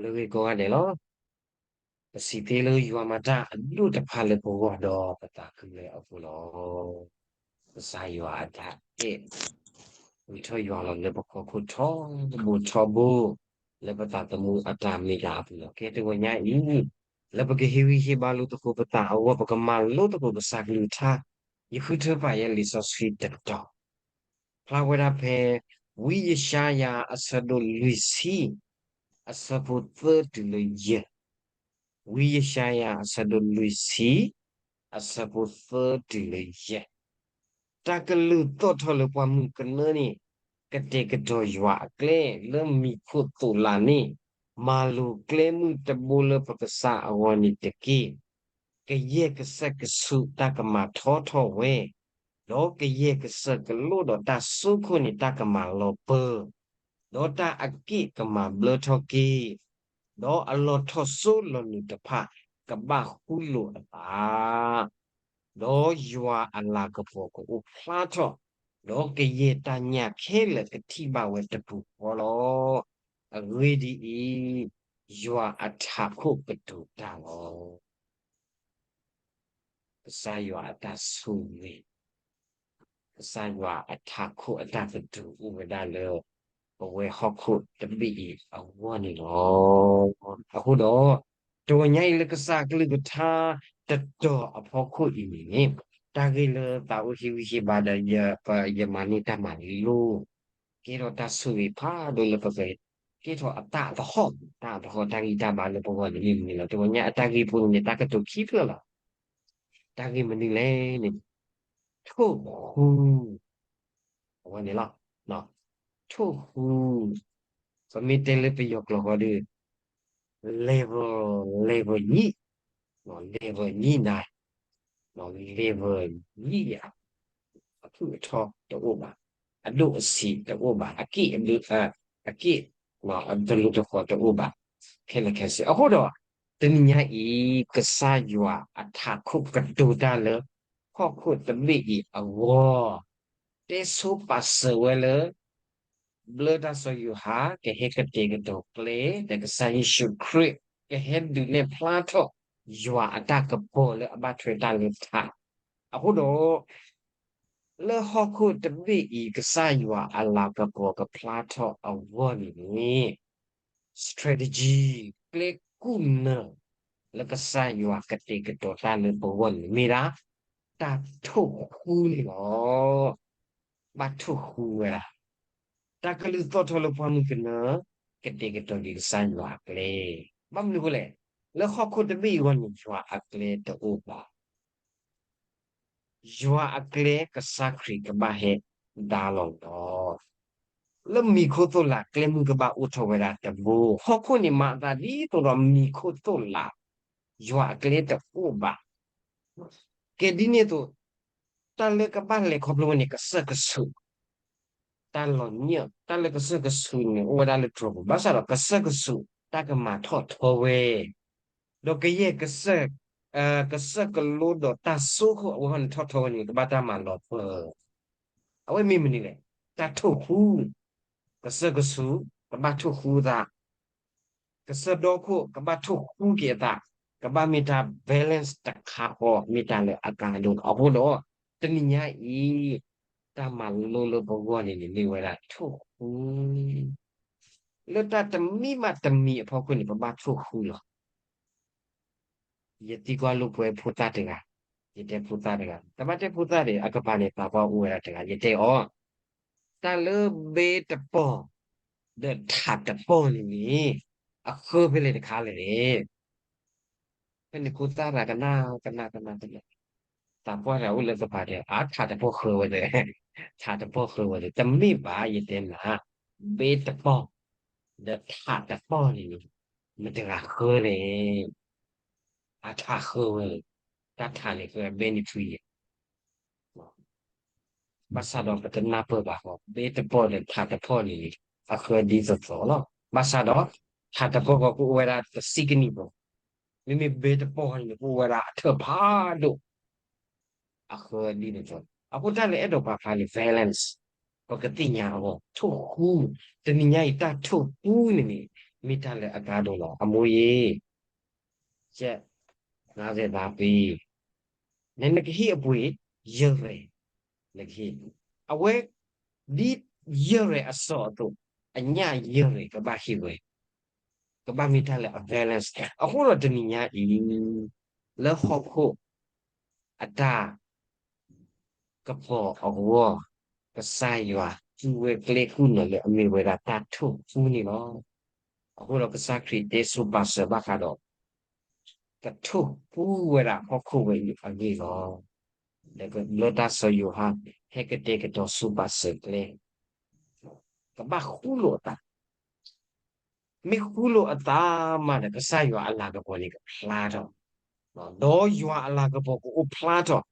လၢဂ့ၢ်ကိးဂၤဒဲးလီၤ. ပစံးသ့လၢယွၤမၤတၢ်အဒိၣ်တဖၣ်လၢပဂီၢ်ဒီးပသးခုလၢအဃိလီၤ. ကစၢ်ယွၤအတၢ်အဲၣ် ဝံထီၣ်ယွၤလီၤလၢပဖီခိၣ်ထီဘိထီဘိ လၢပသးသမူအတၢ်မ့ၢ်တၢ်အပူၤလီၤ. ကဲတဂီၤညါအံၤ လၢပကဟ့ၣ်ဂံၢ်ဟ့ၣ်ဘါလိာ်သကိးပသးအဂီၢ် ပကမၤလိသကိးကစၢ်ကလုၢ်ကထါ, ယဃုထၢပာ်ယဲလံာ်စီဆှံတတီၤ ဖျါဝဲဒၣ်ဖဲ ဝံယၡါယၤအဆၢဒိၣ်လွံၢ်ဆံ အဆၢဖိသၢတုၤလၢယဲၢ်, ဝံယၡါယၤအဆၢဒိၣ်လွံၢ်ဆံ အဆၢဖိသၢတုၤလၢယဲၢ်, တၢ်ကလုၢ်သီၣ်ထီၣ်လၢပှၢ်မုၢ်ကနၢန့ၣ် ကတဲာ်ကတီၤယွၤအကျဲလၢမံၤခိၣ်သိးလးန့ၣ်, မၤလိၤကျဲမုၢ်တဘိလၢပကစၢ်အဂီၢ်န့ၣ်တက့ၢ်. ကယဲၢ်ကစၢၢ်ကဆူးတၢ်ကမၤထီထီၣ်ဝဲ, ဒီးကယဲၢ်ကစၢၢ်ကလိဒီးတၢ်စိခိၣ်န့ၣ်တၢ်ကမၤလီၤပၢၤ, ဒီးတၢ်အက့ၣ်ကမၤဘျၢထီၣ်က့ၤ, ဒီးအလီၤထီၣ်စိလီၤနုာ်တဖၣ်ကဘၣ်ဃူလိာ်အသး ဒီးယွၤအလၤကပီၤကအိၣ်ဖျါထီၣ်, ဒီးကယဲၢ်တၢ်ညၣ်ခဲလၢာ်ကထံၣ်ဘၣ်ဝဲတပူၤဃီလီၤ. အဂ့ၢ်ဒ်အံၤ, ယွၤအထးခိၣ်ကတိၤတၢ်လီၤ. ကစၢ်ယွၤအတၢ်ဆိၣ်ဂ့ၤ ကစၢ်ယွၤအထးခိၣ်အတၢ်ကတိၤအိၣ်ဝဲဒၣ်လၢ ပဝဲဟီၣ်ခိၣ်တဘ့ၣ်အံၤအဂီၢ်န့ၣ်လီၤ. အဃိဒီး တဂီၤညါအံၤလၢကစၢ်ကလုၢ်ကထါတတီၤအဖီခိၣ်အံၤန့ၣ် တၢ်ဂ့ၢ်လၢသးအိၣ်ဟ့ၣ်ဂံၢ်ဟ့ၣ်ဘါဒီး ယမၤန့ၢ်တၢ်မၤလိ ကဲထီၣ်တၢ်ဆိၣ်ဂ့ၤဖးဒိၣ်လၢပက ကဲထီၣ်အသးသဟီၣ် တၢ်သဟီၣ်တၢ်ဂံၢ်တၢ်ဘါလၢပဂီၢ်န့ၣ်မ့ၢ်မနုၤလဲၣ်. တဂီၤညါအတၢ်ဂ့ၢ်ဖိန့ၣ် တၢ်ကတိၤခံဖျၢၣ်လီၤ. တၢ်ဂ့ၢ်မနုၤလဲၣ်န့ၣ် ထိၣ်ဃူ အဝဲန့ၣ်လီၤ. ထိၣ်ဃူ ပမ့ၢ်တဲလၢပယီၤကျိာ်ဃီဒီး level, level ညိ, level ညိနၤ, level ညိယၤ, အထူးအထီတအိၣ်ဘၣ်, အဒိၣ်အဆံးတအိၣ်ဘၣ်, အက့ၣ်အဒိ အက့ၣ် တလိၤတဃီၤတအိၣ်ဘၣ်, ခဲလၢာ်ခဲဆ့. အဃိဒီး တနံၤညါအံၤ ကစၢ်ယွၤအထးခိၣ်ကတိၤတၢ်လၢ ဟီၣ်ခိၣ်တဘ့ၣ်အံၤအဂီၢ် တဲဆိပာ်စၢၤဝဲလၢ ဘျၢတၢ်စီၤယိၤဟၣ် ကဟဲကတဲာ်ကတီၤကျဲ ဒီးကစၢ်ယ့ၣ်ၡူးခရံာ် ကဟဲဒုးနဲၣ်ဖျါထီၣ် ယွၤအတၢ်ကပီၤလၢအဘၣ်ထွဲတၢ်လၢထး. အဃိဒီး လၢဟီၣ်ခိၣ်တဘ့ၣ်အံၤ ကစၢ်ယွၤအလၤကပီၤကဖျါထီၣ်အဂီၢ်န့ၣ်န့ၣ် strategy ကျဲကူၣ်နၢၤ လၢကစၢ်ယွၤကတဲာ်ကတီၤတၢ်လၢပဂီၢ်န့ၣ်မ့ၢ်ဒၣ် တၢ်ထိၣ်ဃူန့ၣ်လီၤ. ဘၣ်ထိၣ်ဃူဝဲဒၣ် တၢ်ကလုၢ်သီၣ်ထီၣ်လၢပှၢ်မုၢ်ကနၢ ကတဲာ်ကတီၤဒံးကစၢ်ယွၤအကျဲ. ဘၣ်မနုၤအဃိလဲၣ်, လၢဟီၣ်ခိၣ်တဘ့ၣ်အံၤအဂီၢ်န့ၣ် ယွၤအကျဲတအိၣ်ဘၣ်. ယွၤအကျဲကစၢ်ခရံာ်ကဘၣ်ဟဲဒါလီၤဒီး လၢမံၤခိၣ်သိၣ်လးကျဲမုၢ်ကဘၣ်အိၣ်ထီၣ်ဝဲဒၣ်တဘိ, ဟီၣ်ခိၣ်န့ၣ်မၤအသးဒ်သိးဒီးမံၤခိၣ်သိၣ်လး, ယွၤအကျဲတအိၣ်ဘၣ်. ကဲဒ်န့ၣ်အသိး တၢ်လၢကဘၣ်လဲၤခီဖျိဝဲန့ၣ် ကစၢၢ်ကဆူး, တၢ်လီၤညၢၣ်, တၢ်လၢကစၢၢ်ကဆူးန့ၣ် အိၣ်ဝဲဒၣ်လၢတြီၤပူၤ, ဘၣ်ဆၣ်ဒီးကစၢၢ်ကဆူး တၢ်ကမၤထီၣ်ထီဝဲ, ဒီးကယဲၢ်ကစၢၢ်, ကစၢၢ်ကလိဒီးတၢ်စိခိၣ်အဝဲဟီန့ၣ်ထီၣ်ထီဝဲန့ၣ် ကဘၣ်တၢ်မၤလီၤပၢၤ အဝဲမ့ၢ်မနုၤလဲၣ်, တၢ်ထိၣ်ဃူ, ကစၢၢ်ကဆူး ကဘၣ်ထိၣ်ဃူသး, ကစၢၢ်ဒီခိၣ် ကဘၣ်ထိၣ်ဃူက့ၤအသး, ကဘၣ်မ့ၢ်တၢ် balance တခါဃီ မ့ၢ်တၢ်လၢအကါဒိၣ်လီၤ. အဃိဒီး တနံၤညါအံၤ တၢ်မၤလိလၢပဂီၢ်န့ၣ်န့ၣ် မ့ၢ်ဝဲဒၣ်ထိၣ်ဃူ လၢတၢ်တမံၤဘၣ်တမံၤအဖီခိၣ်န့ၣ် ပဘၣ်ထိၣ်ဃူလီၤ. ယသံကွၢ်လိာ်ကွဲဖိသၣ်တဂၤ, ယတဲဖိသၣ်တဂၤ, တဘၣ်တဲဖိသၣ်ဒီး အကပၤန့ၣ် သးပှၢ်အိၣ်ဝဲဒၣ်တဂၤ, ယတဲအီၤ, တၢ်လၢဘဲတပီၢ် ဒီးထးတပီၢ်န့ၣ်န့ၣ် အဃၢဖဲလဲၣ်တခါလဲၣ်န့ၣ် ဖဲန့ၣ်ဖိသၣ်တဂၤ ကနၣ် ကနၣ် ကနၣ် ကနၣ်, သးပှၢ်တဂၤအိၣ်လၢကပၤတဲ အါ ထးတပီၢ်ဃၢဝဲသ့, ထးတပီၢ်ဃၢဝဲသ့, တမ့ၢ်ဘၣ် ယတဲနၤ, ဘဲတပီၢ် ဒီးထးတပီၢ်န့ၣ်န့ၣ် မတၤတဂၤဃၢလဲၣ်, အထးဃၢဝဲ, တၢ်ထးန့ၣ်ဃၢ ဘဲန့ၣ်ထွံၣ်ယဲၢ် ဘၣ်ဆၣ်ဒီးပတနၢ်ပၢၢ်ဘၣ်ဃီ, ဘဲတပီၢ်ဒီးထးတပီၢ်န့ၣ်န့ၣ် အဃၢဒ်သိးသိးလီၤ. ဘၣ်ဆၣ်ဒီး ထးတပီၢ်ဃီကအိၣ်ဝဲဒၣ်တဆံကနံၣ်ပူၤ, မ့မ့ၢ်ဘဲတပီၢ်ဃီန့ၣ် ကအိၣ်ဝဲဒၣ်အထၢၣ်ဖးဒိၣ်, အဃၢဒ်သိးသိး, အဃိတၢ်လၢအဲၣ်ဒိးပာ်ဖျါန့ၣ် balance ပကသ့ၣ်ညါအဂီၢ် ထိၣ်ဃူ, တနံၤညါအံၤတၢ်ထိၣ်ဃူန့ၣ်န့ၣ် မ့ၢ်တၢ်လၢအကါဒိၣ်လီၤ. အမိၢ်ယ့ၢ်, ကဲ, နသးပ့ၤ, နနကဟ့ၣ်အပှ့ၤယဲၢ်ရဲၣ်, နကဟ့ၣ်, အဝဲ, ဒ်ယဲၢ်ရဲၣ်အစီၣ်အသိး, အညၣ်ယဲၢ်ရဲၣ်ကဘၣ်ဟ့ၣ်ဝဲ, ကဘၣ်မ့ၢ်တၢ်လၢအ balance. အဃိဒီးတနံၤညါအံၤ, လၢဟီၣ်ခိၣ် အတၢ် ကပီၤအဂီၢ်, ကစၢ်ယွၤသူဝဲကျဲဃုာ်န့ၣ်လၢအမ့ၢ်ဝဲဒၣ်တၢ်ထိၣ်ဃူန့ၣ်လီၤ. အဃိဒီးကစၢ်ခရံာ်တဲဆိပာ်စၢၤဘၣ်ဃးဒီး ကထိၣ်ဃူဝဲဒၣ်ဟီၣ်ခိၣ်ဝဲအံၤအဂ့ၢ်လီၤ. ဒီးကဘျၢတၢ်စီၤယိၤဟၣ် ဟဲကတဲာ်ကတီၤဆိပာ်စၢၤကျဲ, ကဘၣ်ဃူလိာ်အသး မ့ၢ်ဃူလိာ်အသးမးဒီး ကစၢ်ယွၤအလၤကပီၤန့ၣ်ကဖျါထီၣ်, ဒီးယွၤအလၤကပီၤကအိၣ်ဖျါထီၣ်,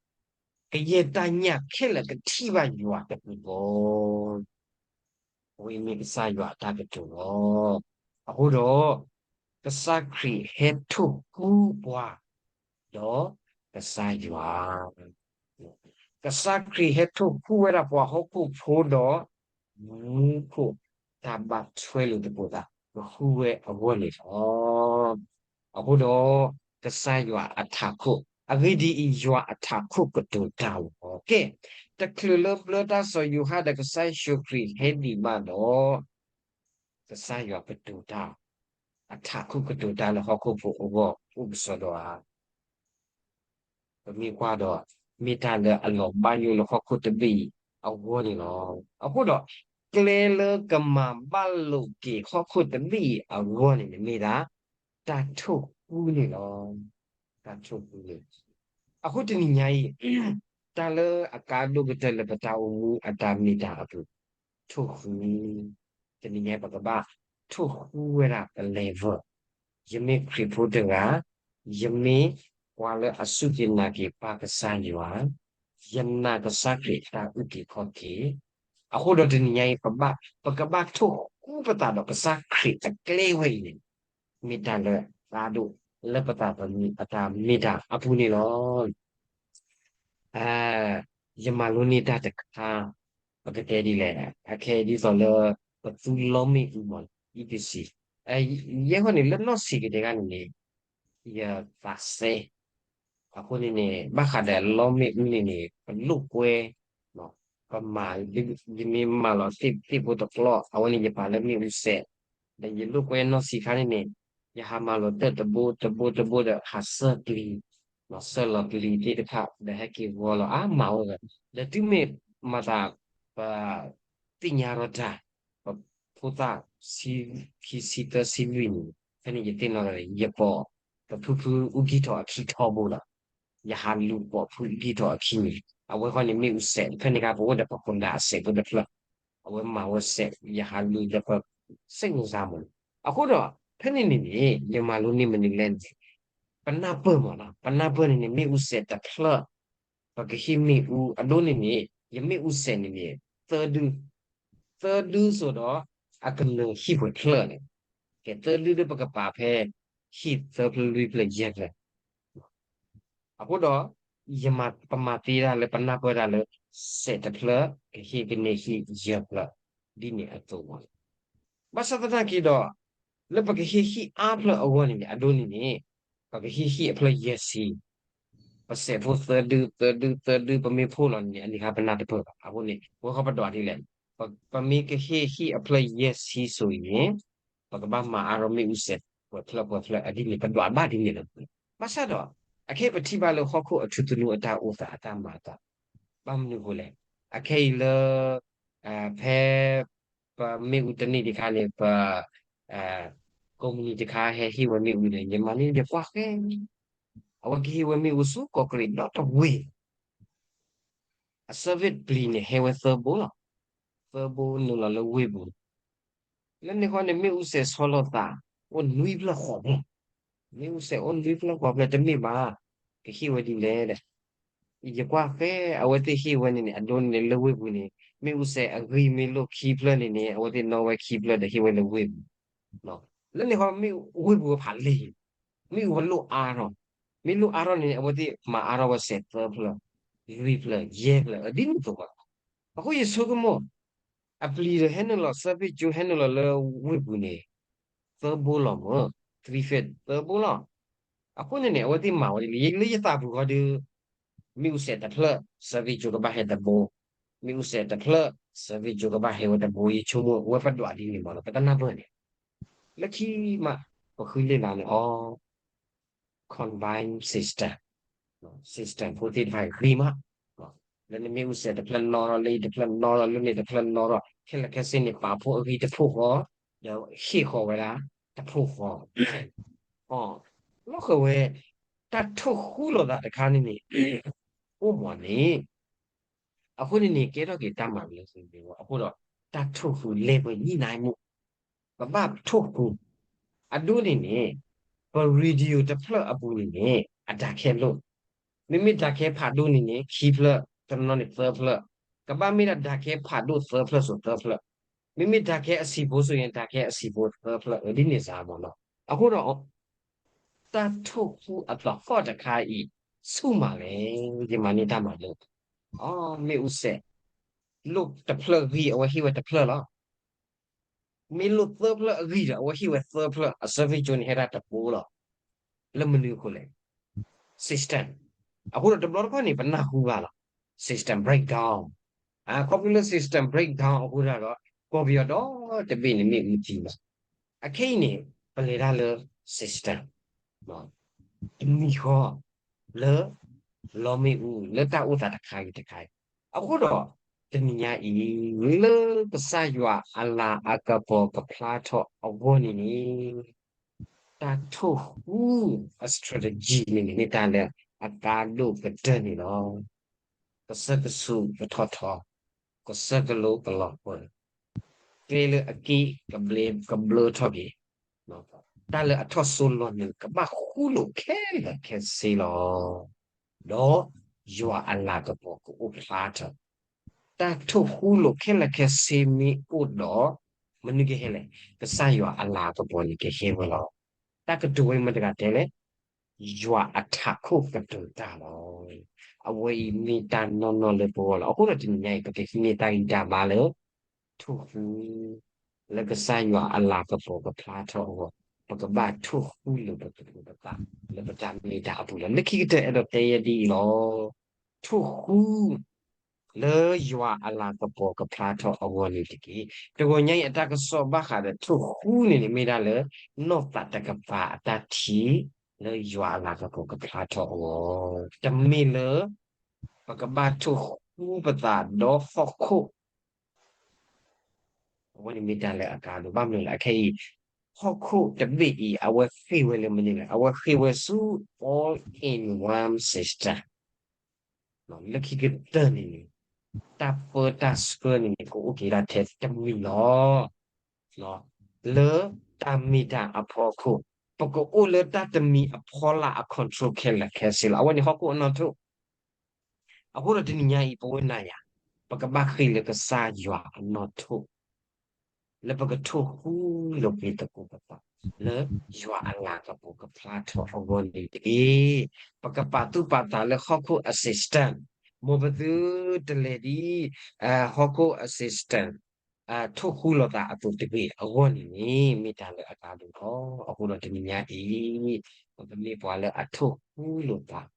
ကယဲၢ်တၢ်ညၣ်ခဲလၢာ်ကထံၣ်ဘၣ်ယွၤတပူၤဃီ, အဝဲအံၤမ့ၢ်ကစၢ်ယွၤအတၢ်ကတိၤလီၤ. အဃိဒီး, ကစၢ်ခရံာ်ဟဲထိၣ်ဃူပှၤ ဒီးကစၢ်ယွၤ ကစၢ်ခရံာ်ဟဲထိၣ်ဃူဝဲဒၣ်ပှၤဟီၣ်ခိၣ်ဖိဒီး မူခိၣ်တၢ်ဘၣ်ထွဲလိာ်သကိးသး ကဃူဝဲအဂီၢ်န့ၣ်လီၤ. အဃိဒီး, ကစၢ်ယွၤအထးခိၣ်, အဂ့ၢ်ဒ်အံၤ, ယွၤအထးခိၣ်ကတိၤတၢ်လီၤ. ကဲ, တချုးလၢဘျၢတၢ်စီၤယိၤဟၣ်ဒီးကစၢ်ယ့ၣ်ၡူးခရံာ်ဟဲဒံးဘၣ်ဒီး, ကစၢ်ယွၤကတိၤတၢ်, အထးခိၣ်ကတိၤတၢ်လၢဟီၣ်ခိၣ်ဖိအဂီၢ် အိၣ်ကစီဒီဧါ ပမ့ၢ်ကွၢ်ဒီး, မ့ၢ်တၢ်လၢအလီၤဘၣ်ယိၣ်လၢဟီၣ်ခိၣ်တဘ့ၣ်အံၤအဂီၢ်န့ၣ်လီၤ. အဃိဒီး, ကျဲလၢကမၤဘၣ်လိာ်က့ၤဟီၣ်ခိၣ်တဘ့ၣ်အံၤအဂီၢ်န့ၣ်န့ၣ် မ့ၢ်ဒၣ်တၢ်ထိၣ်ဃူန့ၣ်လီၤ. တၢ်ထိၣ်ဃူန့ၣ်, အဃိတနံၤညါအံၤ, တၢ်လၢအကါဒိၣ်ကတၢၢ်လၢပတၢ်အိၣ်မူအတၢ်မ့ၢ်တၢ်အပူၤ, ထိၣ်ဃူ တနံၤညါပကဘၣ်ထိၣ်ဃူဝဲဒၣ်ပ level, ယမ့ၢ်ခရံာ်ဖိတဂၤ, ယမ့ၢ်ပှၤလၢအစူၢ်က့ၤနာ်က့ၤပၢ်ကစၢ်ယွၤ, ယနာ်ကစၢ်ခရံာ်တၢ်အုၣ်က့ၤခီၣ်က့ၤ, အဃိဒီးတနံၤညါအံၤ ပကဘၣ်ထိၣ်ဃူပသးဒီးကစၢ်ခရံာ်အကျဲဝဲအံၤန့ၣ်, မ့ၢ်တၢ်လၢအကါဒိၣ်လၢပသးသမူအတၢ်မ့ၢ်တၢ်အပူၤန့ၣ်လီၤ. ယမၤလိန့ၢ်တၢ်တခါ, ပကတဲဒ်လဲၣ်, အခဲအံၤဒ်သိးလၢ ပသူလီမ့ၣ်အူမး အံသစံ, ယဲၢ်ဃီန့ၣ် လၢနီၢ်ဆံးကတဲဂၤန့ၣ်န့ၣ်, ယသးစဲ, အဃိန့ၣ်န့ၣ် ဘၣ်ဃးဒီးလီမ့ၣ်အူန့ၣ်န့ၣ် ပလိာ်ကွဲ, ပမၤ, ယမ့ၢ်မၤလီၤသ့ၣ်ဖိတကျီၢ် အဝဲန့ၣ်ယပာ်လၢမ့ၣ်အူစဲး, ဒီးယလိာ်ကွဲနီၢ်ဆံးခါန့ၣ်န့ၣ်, ယဟးမၤလိာ်တၢ်တဘိတဘိတဘိဒီးဟးစၢၢ်ပျံၤ, စၢၢ်လီၤပျံၤသ့ၣ်တဖၣ် ဒီးဟဲက့ၤဝီလီၤအါမးဝဲ, ဒီးတုၤမ့ၢ်မၤသး, ပ, သ့ၣ်ညါထီၣ်တၢ်, ပဖိသၣ်, ခံဆံသၢဆံလွံၢ်န့ၣ်, ဖဲန့ၣ်ယသ့ၣ်နီၣ်ထီၣ်န့ၣ် ယပိာ်, ပဖုဖုအူကံၢ်ထီၣ်အခံထီဘိလီၤ. ယဟးလူၤပိာ်ဖုအူကံၢ်ထီၣ်အခံန့ၣ်, အဝဲဃီန့ၣ်မ့ၣ်အူစဲး, ဖဲန့ၣ်ခါပအိၣ်ဒီးပခိၣ်ဒၢအစဲးဖိတဖျၢၣ်, အဝဲမၤဝဲစဲး ယဟးလူၤဒီးပ, စဲးနုာ်စါမးန့ၣ်, အဃိဒီး, ဖဲန့ၣ်န့ၣ်န့ၣ် ယမၤလိန့ၢ်မနုၤလဲၣ်န့ၣ်, ပနၢ်ပၢၢ်မးလီၤ, ပနၢ်ပၢၢ်န့ၣ်န့ၣ် မ့ၣ်အူစဲးတဖျၢၣ်, ပကဟ့ၣ်မ့ၣ်အူအဒိန့ၣ်န့ၣ် ယမ့ၣ်အူစဲးန့ၣ်န့ၣ်, သၢဒု, သၢဒုစိၤဒီး, အကနၢၤဟံၣ်ပှဲၤဖျၢၣ်န့ၣ်, ကဲသၢဒုဒီးပကပာ်ဖဲ, ဟံၣ်သၢဖျၢၣ်လွံၢ်ဖျၢၣ်ယဲၢ်ဖျၢၣ် အဃိဒီး, ယမၤပမၤသ့တၢ်လၢပနၢ်ပၢၢ်တၢ်လၢ, စဲးတဖျၢၣ်, ကဟ့ၣ်ကန့ၢ်ဟံၣ်ယဲၢ်ဖျၢၣ်, ဒ်န့ၣ်အသိးမး, ဘၣ်ဆၣ်သနာ်က့ဒီး, လၢပကဟ့ၣ်ဟံၣ်အါဖျၢၣ်အဂီၢ်န့ၣ်န့ၣ် အဒိန့ၣ်န့ၣ်, ပကဟ့ၣ်ဟံၣ်အဖျၢၣ်ယဲၢ်ဆံ, ပစဲးဖိသၢဒုသၢဒုသၢဒု ပမ့ၢ်ဖှိၣ်လီၤန့ၣ်န့ၣ် အန့ၣ်ခါပနၢ်တပၢၢ်ဘၣ်, အဃိန့ၣ် ပဝဲဃီပဒွးဒ်လဲၣ်, ပမ့ၢ်ကဟ့ၣ်ဟံၣ်အဖျၢၣ်ယဲၢ်ဆံစိၤအံၤန့ၣ်, ပကဘၣ်မၤအါထီၣ်မ့ၣ်အူစဲး, ပှဲၤဖျၢၣ်ပှဲၤဖျၢၣ်အဒ်န့ၣ် ပဒွးဘၣ်ဒ်န့ၣ်လီၤ. ဘၣ်ဆၣ်ဒီး, အခဲအံၤပထံၣ်ဘၣ်လၢဟီၣ်ခိၣ်အထူသနူအတၢ်အိၣ်သးအတၢ်မၤအသး, ဘၣ်မနုၤအဃိလဲၣ်, အခဲအံၤလၢ, ဖဲ, ပမ့ၣ်အူတန့ၢ်တခါန့ၣ် ပ, ကိးမုၢ်နံၤတခါဟဲဟ့ၣ်ဝဲမ့ၣ်အူန့ၣ် ယမၤန့ၢ်ယကွၢ်ဃဲ, အဝဲကဟ့ၣ်ဝဲမ့ၣ်အူဆူကီးကရံးဒီတဝ့ၢ် အ service ပျံၤန့ၣ် ဟဲဝဲသၢဘိလီၤ. သၢဘိနုာ်လီၤလၢဝ့ၢ်ပူၤ, လၢန့ၣ်ဃီန့ၣ် မ့ၣ်အူစဲးဆီလီၤသး, အိၣ်နွံဖျၢၣ်ဃိးဖျၢၣ်, မ့ၣ်အူစဲးအိၣ်နွံဖျၢၣ်ဃိးဖျၢၣ် တမ့ၢ်ဘၣ်, ကဟ့ၣ်ဝဲဒ်လဲၣ်ဒီး, ယကွၢ်ဃဲ အဝဲသ့ၣ်ဟ့ၣ်ဝဲန့ၣ်န့ၣ် အဒိန့ၣ်န့ၣ် လၢဝ့ၢ်ပူၤန့ၣ် မ့ၣ်အူစဲးအဂံၢ်မ့ၢ်လိၣ်ခံဖျၢၣ်န့ၣ်န့ၣ် အဝဲသ့ၣ်နီၣ်ဝဲခံဖျၢၣ်ဒီးဟ့ၣ်ဝဲလၢဝ့ၢ်ပူၤ, လၢန့ၣ်ဃီ မ့ၣ်အူဝ့ၢ်ပူၤဝဲဖးလဲၢ် မ့ၣ်အူဝဲလိၣ်အါထီၣ်, မ့ၢ်လိၣ်အါထီၣ်န့ၣ်န့ၣ် အဝဲသ့ၣ်မၤအါထီၣ်ဝဲစဲးသၢဖျၢၣ်, လွံၢ်ဖျၢၣ်, ယဲၢ်ဖျၢၣ်, ဒ်န့ၣ်အသိးဘၣ်. အဃိယဆိကမိၣ်, အပျံၤဒီးဟဲနုာ်လီၤ service ကၠိဟဲနုာ်လီၤလၢဝ့ၢ်ပူၤန့ၣ်, သၢဘိလီၤမၢ်, three fifth သၢဘိလီၤ. အဃိန့ၣ်န့ၣ် အဝဲသ့ၣ်မၤဝဲဒ်လဲၣ်, လၢယသးပူၤဃီဒီး မ့ၣ်အူစဲးတဖျၢၣ် service charge ကဘၣ်ဟဲတဘိ, မ့ၣ်အူစဲးတဖျၢၣ် service charge ကဘၣ်ဟဲဝဲတဘိ, ယဆိကမိၣ် အဝဲပဒွးဒ်န့ၣ်မးလီၤ, ပတနၢ်ပၢၢ်န့ၣ်, လၢခံမး ပဃုလ့ၢ်လၢန့ၣ် အီၤ combined system, system ဖိသ့ၣ်တဖၣ်ဂ့ၤမး, လၢနမ့ၣ်အူစဲးတဖျၢၣ်နီၣ်ထီၣ်, လၢအံၤတဖျၢၣ်နီၣ်ထီၣ်, လၢန့ၣ်တဖျၢၣ်နီၣ်ထီၣ်, ခဲလၢာ်ခဲဆ့န့ၣ် ပာ်ဖှိၣ်အဂံၢ်တဖှိၣ်ဃီ, ဒီးဟ့ၣ်ဃီၤဝဲဒၣ်တဖှိၣ်ဃီ, အီၤ လီၤဃၢၤဝဲ တၢ်ထိၣ်ဃူလိာ်သးတခါန့ၣ်န့ၣ် အိၣ်မးန့ၣ် အဃိန့ၣ်န့ၣ် ကဲထီၣ်က့ၤတၢ်မၤလၢ အဃိဒီး တၢ်ထိၣ်ဃူ လဲၤပှဲၤညှိနှိုင်းမှု, ပဘၣ်ထိၣ်ဃူ, အဒိန့ၣ်န့ၣ် ပ radio တဖျၢၣ်အပူၤန့ၣ်န့ၣ် အဒၣ်ခဲလိၣ်, မ့မ့ၢ်ဒၣ်ခဲဖးဒိၣ်န့ၣ်န့ၣ် ခံဖျၢၣ်, တနီၤန့ၣ်သၢဖျၢၣ်, ကဘၣ်မ့ၢ်ဒၣ်ဒၣ်ခဲဖးဒိၣ်သၢဖျၢၣ်စိၤသၢဖျၢၣ်, မ့မ့ၢ်ဒၣ်ခဲအဆံးဖိစိၤန့ၣ် ဒၣ်ခဲအဆံးဖိသၢဖျၢၣ်, ဒ်န့ၣ်စ့ၢ်မးလီၤ. အဃိဒီး တၢ်ထိၣ်ဃူအသဟီၣ်တခါအံၤ ဆူၣ်မးလဲၣ်, ယမၤန့ၢ်တၢ်မၤလိ, အီၤ မ့ၣ်အူစဲး လိၣ်တဖျၢၣ်ဂံၢ် အဝဲဟ့ၣ်ဝဲတဖျၢၣ်လီၤ. မ့ၢ်လိၣ်သၢဖျၢၣ်အဂံၢ်ဒီး အဝဲဟ့ၣ်ဝဲသၢဖျၢၣ်, အ service charge န့ၣ် ဟဲဒၣ်တဘိလီၤ. လၢမနုၤအဃိလဲၣ်, system, အဃိဒီးတဘျီတခီၣ်န့ၣ် ပနၢ်ဟူဘၣ်လီၤ, system breakdown, ခီဖျိလၢ system breakdown အဃိဒီး ကီၢ်ပယီၤဒီတဘ့ၣ်န့ၣ် မ့ၣ်အူတံၢ်ဘၣ်. အခဲအံၤန့ၣ် ပလဲၤတၢ်လၢ system တမံၤဃီ လၢ လီမ့ၣ်အူ လၢတၢ်အိၣ်သးတခါအံၤတခါအံၤ, အဃိဒီး တနံၤညါအံၤ လၢကစၢ်ယွၤအလၤအကပီၤကဖျါထီၣ်အဂီၢ်န့ၣ်န့ၣ် တၢ်ထိၣ်ဃူအ strategy န့ၣ်န့ၣ် မ့ၢ်တၢ်လၢအကါဒိၣ်ကတၢၢ်န့ၣ်လီၤ. ကစၢၢ်ကဆူးကထီၣ်ထီ, ကစၢၢ်ကလိကလီၤပှီၤ, ကျဲလၢအက့ၢ်ကဘျၢထီၣ်က့ၤ, တၢ်လၢအထီၣ်စိလီၤနုာ် ကဘၣ်ဃူလိာ်ခဲလၢာ်ခဲဆ့လီၤ. ဒီးယွၤအလၤကပီၤကအိၣ်ဖျါထီၣ်, တၢ်ထိၣ်ဃူလိာ်ခဲလၢာ်ခဲဆ့မ့ၢ်အိၣ်ဒီး မနုၤကဟဲလဲၣ်, ကစၢ်ယွၤအလၤကပီၤန့ၣ်ကဟဲဝဲလီၤ. တၢ်ကတိၤဝဲမတၤတဂၤတဲလဲၣ်, ယွၤအထးခိၣ်ကတိၤတၢ်လီၤ. အဝဲအံၤမ့ၢ်တၢ်နီၢ်နီၢ်လၢပဂီၢ်လီၤ. အဃိဒီးတနံၤညါအံၤ ပကဟံးန့ၢ်တၢ်ဂံၢ်တၢ်ဘါလၢ ထိၣ်ဃူ လၢကစၢ်ယွၤအလၤကပီၤကဖျါထီၣ်အဂီၢ်, ပကဘၣ်ထိၣ်ဃူလိာ်ပသး လၢပတၢ်မ့ၢ်တၢ်အပူၤလီၤ. လၢခံကတၢၢ်အဲၣ်ဒိးတဲယဲဒ်အံၤလီၤ. ထိၣ်ဃူ လၢယွၤအလၤကပီၤကဖျါထီၣ်အဂီၢ်န့ၣ်တက့ၢ်. တဂီၤညါအံၤအတၢ်ကစီၣ်ဘၣ်ဃးဒီးထိၣ်ဃူန့ၣ်န့ၣ် မ့ၢ်ဒၣ်လၢ နီၢ်သးတကပၤအတၢ်ထံၣ် လၢယွၤအလၤကပီၤကဖျါထီၣ်အဂီၢ်, တမ့ၢ်လၢ ပကဘၣ်ထိၣ်ဃူပသးဒီးဟီၣ်ခိၣ် အဝဲန့ၣ်မ့ၢ်တၢ်လၢအကါဒိၣ် ဘၣ်မနုၤလဲၣ် အခဲအံၤ ဟီၣ်ခိၣ်တဘ့ၣ်အံၤ အဝဲဃ့ၢ်ဝဲလၢမနုၤလဲၣ်, အဝဲဃ့ၢ်ဝဲဆူ all in one system လၢခံကတၢၢ်န့ၣ်န့ၣ် တၢ်ပၢတၢ်ဆှၢန့ၣ်န့ၣ် ကအိၣ်က့ၤဒၣ်ထဲတမံၤလီၤ. လၢတၢ်မ့ၢ်တၢ်အဖီခိၣ် ပကအိၣ်လၢတၢ်တမံၤအဖီလာ်အ control ခဲလၢာ်ခဲဆ့လီၤ. အဝဲန့ၣ်ဟီၣ်ခိၣ်အနီၣ်ထိၣ် အဃိဒီးတနံၤညါအံၤ ပဝဲနၤယၤ ပကဘၣ်ဃ့ၢ်လၢကစၢ်ယွၤအနီၣ်ထိၣ် လၢပကထိၣ်ဃူလိာ်က့ၤသကိးပသး လၢယွၤအလၤကပီၤကဖျါထီၣ်အဂီၢ်န့ၣ်တက့ၢ်. ပကပာ်သူၣ်ပာ်သးလၢဟီၣ်ခိၣ်အ system, မ်ပသုတလဲၤဒ် ဟီၣ်ခိၣ်အ system ထိၣ်ဃူလိာ်သးအသိးတဂ့ၤအဂီၢ်န့ၣ်န့ၣ် မ့ၢ်တၢ်လၢအကါဒိၣ်လီၤ. အဃိဒီးတနံၤညါအံၤ ပကမ့ၢ်ပှၤလၢအထိၣ်ဃူလိာ်သး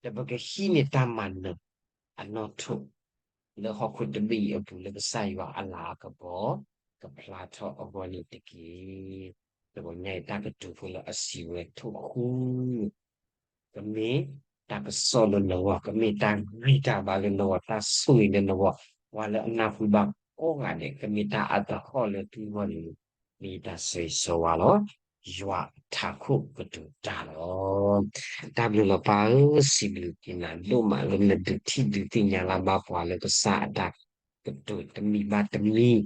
ဒီးပကဟံးန့ၢ်တၢ်မၤနၢၤအနီၣ်ထိၣ် လၢဟီၣ်ခိၣ်တဘ့ၣ်အံၤအပူၤ လၢကစၢ်ယွၤအလၤအကပီၤ ကဖျါထီၣ်အဂီၢ်န့ၣ်တက့ၢ်. တဂီၤညါအံၤတၢ်ကတိၤဖိလၢအစံးဝဲထိၣ်ဃူ ကမ့ၢ်တၢ်ကစီၣ်လၢနဂီၢ်, ကမ့ၢ်တၢ်ဂံၢ်တၢ်ဘါလၢနဂီၢ်, တၢ်ဆိၣ်ဂ့ၤလၢနဂီၢ်, ပှၤလၢအနၢ်ဟူဘၣ်ကိးဂၤဒဲး ကမ့ၢ်တၢ်အသဟီၣ်လၢသုဂီၢ်န့ၣ် မ့ၢ်တၢ်ဆိၣ်ဂ့ၤဆိၣ်ဝါလီၤ. ယွၤအထးခိၣ်ကတိၤတၢ်လီၤ. တၢ်ဘျုးလီၤပၢ်ဧၢ, စံးဘျုးက့ၤနၤဒိၣ်မးလၢနဒုးထံၣ်ဒုးသ့ၣ်ညါလၢ်ဘၣ်ပှၤလၢကစၢ်အတၢ်ကတိၤတမံၤဘၣ်တမံၤ,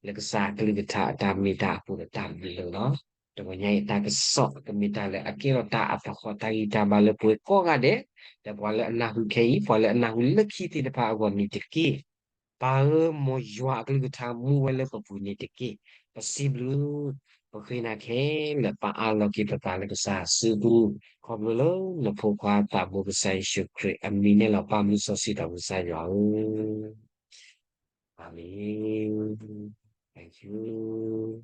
လၢကစၢ်အကလုၢ်ကထါအတၢ်မ့ၢ်တၢ်အဃိဒီးတၢ်ဘျုးလီၤ. တဂီၤညါအံၤတၢ်ကစီၣ်ကမ့ၢ်တၢ်လၢအကဲထီၣ်တၢ်အသဟီၣ်တၢ်ဂံၢ်တၢ်ဘါလၢပှၤကိးဂၤဒဲး, ဒီးပှၤလၢအနၢ်ဟူခဲအံၤ ပှၤလၢအနၢ်ဟူလၢခံသ့ၣ်တဖၣ်အဂီၢ်န့ၣ်တက့ၢ်. ပၢ်ဧၢ, မ်ယွၤအကလုၢ်ကထါမူဝဲလၢပပူၤန့ၣ်တက့ၢ်. ပစံးဘျုး, ပဃ့နၤခဲလၢာ် ပအၢၣ်လီၤက့ၤပသးလၢကစၢ်အစုပူၤ, ခီဖျိလၢနဖိခွါသးဘိကစၢ်ယ့ၣ်ၡူးခရံာ်အမံၤန့ၣ်လီၤ. ပၢ်မုၢ်စီဆှံဒီးကစၢ်ယွၤဧၢ, အၤမ့ၣ်. Thank you.